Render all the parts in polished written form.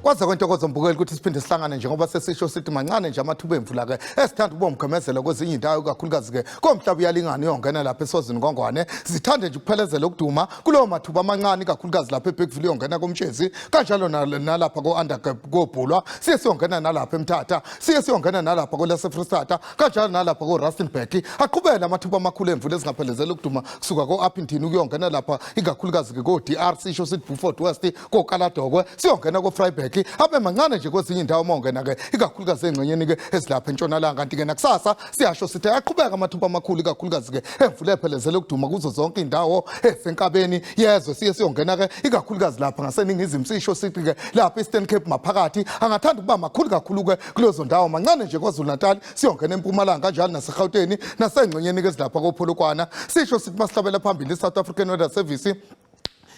Kwaze kwentokozo mbukeli ukuthi siphinde sihlangane njengoba sesisho sithi mancane nje amathuba emvula ke esithanda ukuba umgomezelo kwezinye indawo kakhulukazi ke komhlaba uyalingana uyongena lapha eswazini kwangwane zithande nje ukuphelezela ukuduma kulowo mathuba amancane kakhulukazi lapha eBergville uyongena komtshezi kanjalo nalapha ko-Undergap kobhulwa siye siyongena nalapha eMthatha siye siyongena nalapha kwelaseFristata kanjalo nalapha ko-Rustenburg aqhubele amathuba amakhulu emvula ezingaphelezela ukuduma kusuka ko-Upington ukuyongena lapha ikakhulukazi-ke ko-DR sisho sithi Beaufort West kokaladokwe siyongena ko-Freiburg abe mancane nje kwezinye indawo uma ungena-ke ikakhulukazi engxenyeni-ke ezilapha entshonalanga kanti-ke nakusasa siyasho sithi ayaqhubeka amathuba amakhulu ikakhulukazi-ke emvula ephelezele ukuduma kuzo zonke indawo esenkabeni yezwe siye siyongena-ke ikakhulukazi lapha ngaseningizimu sisho sithi-ke lapha Eastern Cape maphakathi angathanda ukuba makhulu kakhulu-ke kulezo ndawo mancane nje KwaZulu Natal siyongena eMpumalanga kanjalo naseGauteng nasengxenyeni-ke ezilapha koPholokwana sisho sithi masihlabela phambili i-South African Weather Service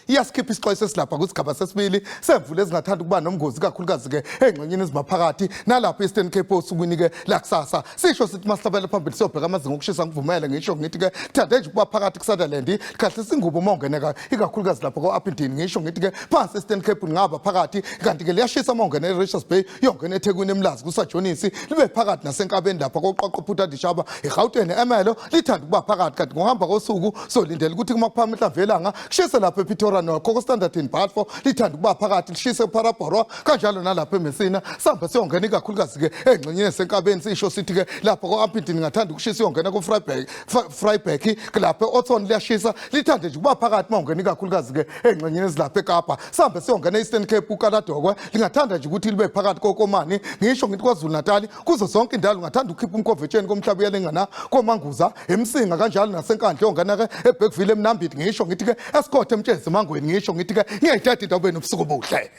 iyasikhipha isixwayiso esilapha kwisigaba sesibili semvula ezingathanda ukuba nomngozi kakhulukazi-ke engxenyeni ezimaphakathi nalapho e-Eastern Cape osukwini-ke lakusasa sisho sithi masihlabele phambili siyobheka amazinga okushisa ngivumele ngisho ngithi-ke kuthande nje ukuba phakathi kuSutherland likhahlisa ingubo uma ungeneka ikakhulukazi lapho ko-Upington ngisho ngithi-ke phansi e-Eastern Cape ngaba phakathi kanti-ke liyashisa uma ungena e-Richards Bay yongena eThekwini eMlazi kusajonisi libe phakathi nasenkabeni lapha koqoqo Phuthandishaba iGauteng emelo lithanda ukuba phakathi kanti ngokuhamba kosuku solindela ukuthi uma kuphama inhlamvu yelanga kushise lapha ePretoria nokho ko-Standard and Balfour lithanda ukuba phakathi lishise ePhalaborwa kanjalo nalapha eMessina sambe siyongena ikakhulukazi-ke engxenyeni yasenkabeni sisho sithi-ke lapho ko-Upington ngathanda ukushisa iyongena ku-Freiburg Freiburg lapha e-Othon liyashisa lithande nje ukuba phakathi uma ungena ikakhulukazi-ke engxenyeni ezilapha eKapa sambe siyongena e-Eastern Cape uKaladokwe lingathanda nje ukuthi libe phakathi koKomani ngisho ngithi KwaZulu Natal kuzo zonke indawo lingathanda ukukhipha umkhovetsheni komhlaba uyalingana koManguza eMsinga kanjalo naseNkandla yongena-ke eBergville eMnambithi ngisho ngithi-ke eSikhothe eMtshezi eMangweni ngisho ngithi-ke ngiyayideda indawo benobusuku obuhle.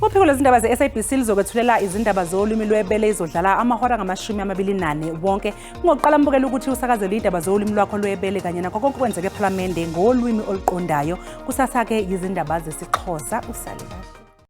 Uphiko lwezindaba ze-SABC lizokwethulela izindaba zolwimi lwebele izodlala amahora ngama-24 wonke. Kungokuqala mbukela ukuthi usakazelwe indaba zolwimi lwakho lwebele kanye nakho konke okwenzeka ephalamende ngolwimi oluqondayo. Kusasa-ke yizindaba zesiXhosa usale.